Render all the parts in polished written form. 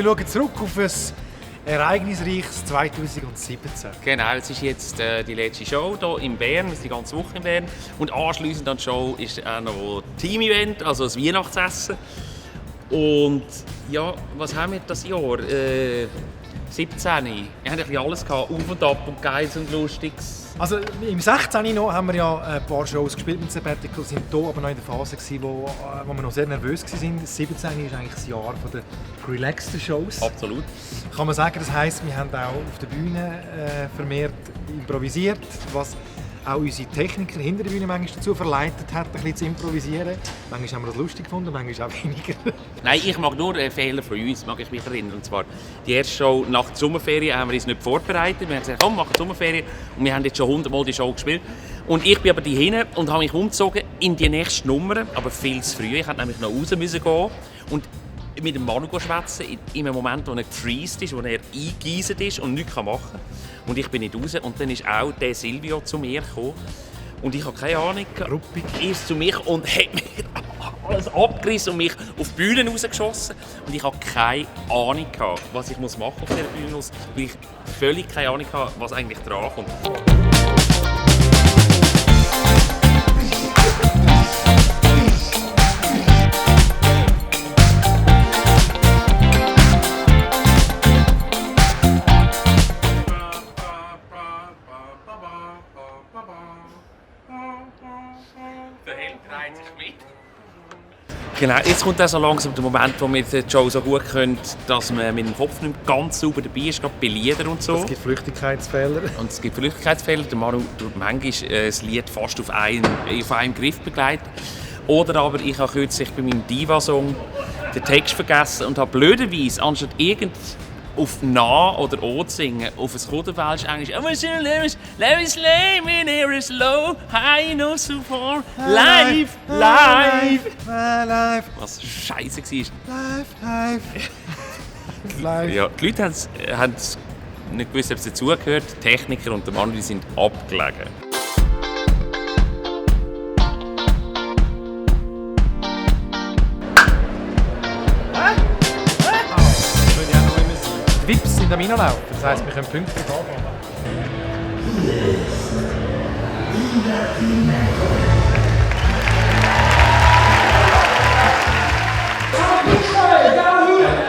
schauen zurück auf ein ereignisreiches 2017. Genau, es ist jetzt die letzte Show hier in Bern, wir sind die ganze Woche in Bern. Und anschliessend an die Show ist auch noch ein Team-Event, also ein Weihnachtsessen. Und ja, was haben wir das Jahr? 17. Wir haben alles gehabt, auf und ab und Geiles und Lustiges. Also im 16. noch haben wir ja ein paar Shows gespielt mit Sabbatical, sind hier aber noch in der Phase gewesen, wo wir noch sehr nervös waren. Das 17. ist eigentlich das Jahr der relaxten Shows. Absolut. Kann man sagen, das heisst, wir haben auch auf der Bühne vermehrt improvisiert, was auch unsere Techniker hinter der Bühne manchmal dazu verleitet hat, ein bisschen zu improvisieren. Manchmal haben wir das lustig gefunden, manchmal auch weniger. Nein, ich mag nur einen Fehler von uns, mag ich mich erinnern. Und zwar, die erste Show nach der Sommerferien haben wir uns nicht vorbereitet. Wir haben gesagt, komm, machen die Sommerferien. Und wir haben jetzt schon 100 Mal die Show gespielt. Und ich bin aber die hin und habe mich umgezogen in die nächste Nummer, aber viel zu früh. Ich musste nämlich noch raus gehen und mit dem Manu schwätzen, in einem Moment, wo er gefreezed ist, wo er eingeeist ist und nichts machen kann. Und ich bin nicht raus. Und dann ist auch der Silvio zu mir gekommen. Und ich habe keine Ahnung. Ruppig. Er ist zu mir und hat mir alles abgerissen und mich auf die Bühne rausgeschossen. Und ich habe keine Ahnung, was ich machen muss auf dieser Bühne, weil ich völlig keine Ahnung habe, was eigentlich dran kommt. Genau, jetzt kommt auch so langsam der Moment, wo wir die Show so gut können, dass man mit dem Kopf nicht ganz sauber dabei ist, gerade bei Liedern und so. Es gibt Flüchtigkeitsfehler. Und es gibt Flüchtigkeitsfehler. Der Manu tut manchmal das Lied fast auf einem Griff begleiten. Oder aber ich habe kürzlich bei meinem Diva-Song den Text vergessen und habe blöderweise, anstatt auf Na oder O zu singen, auf ein Kudenwelsch Englisch Let me slay me near is low, high no so far, life, life. Was scheiße war. Live. Ja, die Leute haben nicht gewusst, ob sie dazugehört. Die Techniker und der Mann, die sind abgelegen. Die Vips sind am Reinlaufen, das heisst, wir können pünktlich anfangen.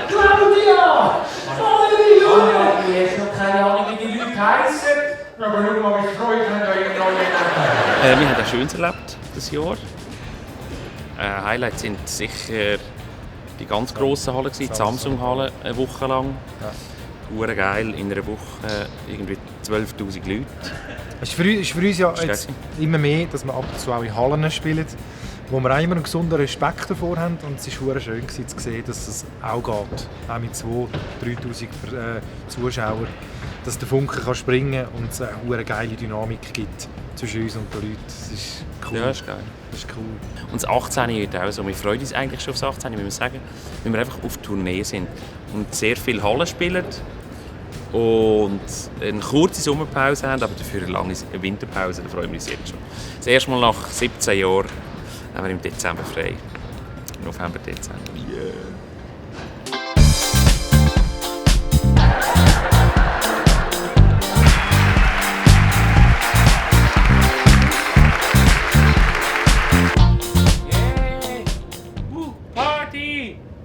Claudia! Valeria! Ich habe keine Ahnung, wie die Leute heißen. Aber nur mal, wie Freude haben, da ihr neue Wir haben ein Schönes erlebt dieses Jahr. Highlights sind sicher die ganz grossen Hallen, die Samsung-Halle, eine Woche lang. Ja. Geil, in einer Woche irgendwie 12'000 Leute. Es ist für uns ja jetzt immer mehr, dass wir ab und zu auch in Hallen spielen, wo wir auch immer einen gesunden Respekt davor haben. Und es war schön zu sehen, dass es auch geht. Auch mit 2'000, 3'000 Zuschauern. Dass der Funke kann springen und es eine geile Dynamik gibt zwischen uns und den Leuten. Das ist cool. Ja, das ist geil. Das ist cool. Und das 18. wird auch so. Wir freuen uns eigentlich schon auf das 18. Müssen wir sagen, weil wir einfach auf Tournee sind und sehr viele Hallen spielen und eine kurze Sommerpause haben, aber dafür eine lange Winterpause. Da freuen wir uns jetzt schon. Das erste Mal nach 17 Jahren haben wir im Dezember frei. November, Dezember. Yeah.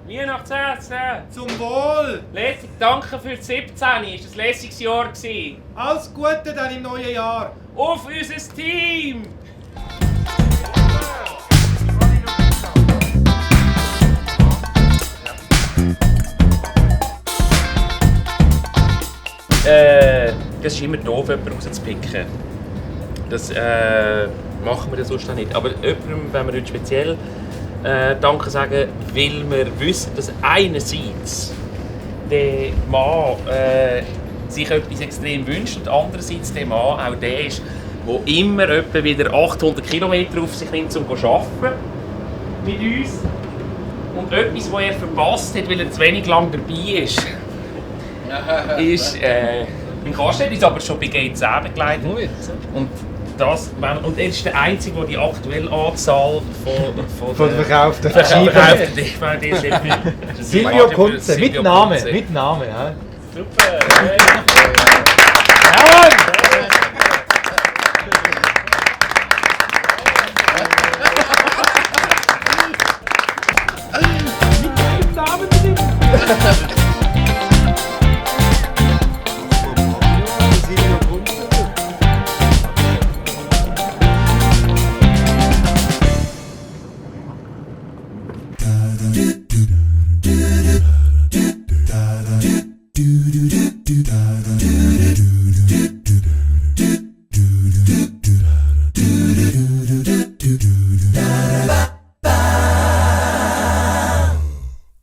Weihnachtsessen! Zum Wohl! Lässig, danke für das 17. Es war ein lässiges Jahr. Alles Gute dann im neuen Jahr! Auf unser Team! Das ist immer doof, jemanden rauszupicken. Das machen wir sonst auch nicht. Aber jemandem, wenn wir heute speziell Danke sagen, weil wir wissen, dass einerseits der Mann sich etwas extrem wünscht und andererseits der Mann auch der ist, der immer etwa wieder 800 Kilometer auf sich nimmt, um zu arbeiten mit uns. Und etwas, was er verpasst hat, weil er zu wenig lang dabei ist, ist im Kasten, uns aber schon bei G10 begleitet. Und Und er ist der Einzige, der die aktuelle Anzahl Von der verkauften verkauften DVDs hat. Silvio Kunze, mit Namen. Ja. Super! Namen!